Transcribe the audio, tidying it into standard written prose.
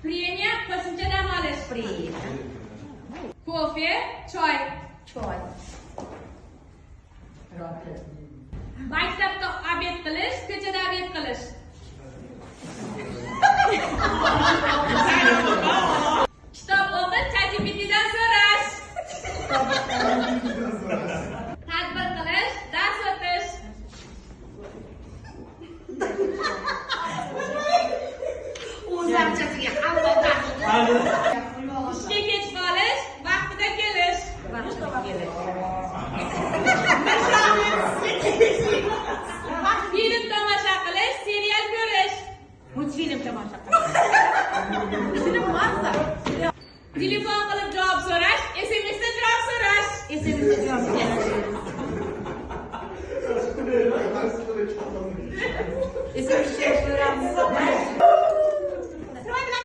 Premiya, qo'shimcha dam olish. Premiya. Kofe, choy. Choy. Maktabda обед qilish, ko'chada обед qilish. Kitob o'qib, ChatGPTdan so'rash. Tadbir qilish, dars o'tish. O'z archasiga hamma Ishga kech qolish, vaqtida kelish. Vaqtida kelish. Film tomosha qilish, serial ko'rish. Multfilm tomosha qilish. Film mazza. Telefon qilib javob so'rash, SMSda javob so'rash. SMSda javob.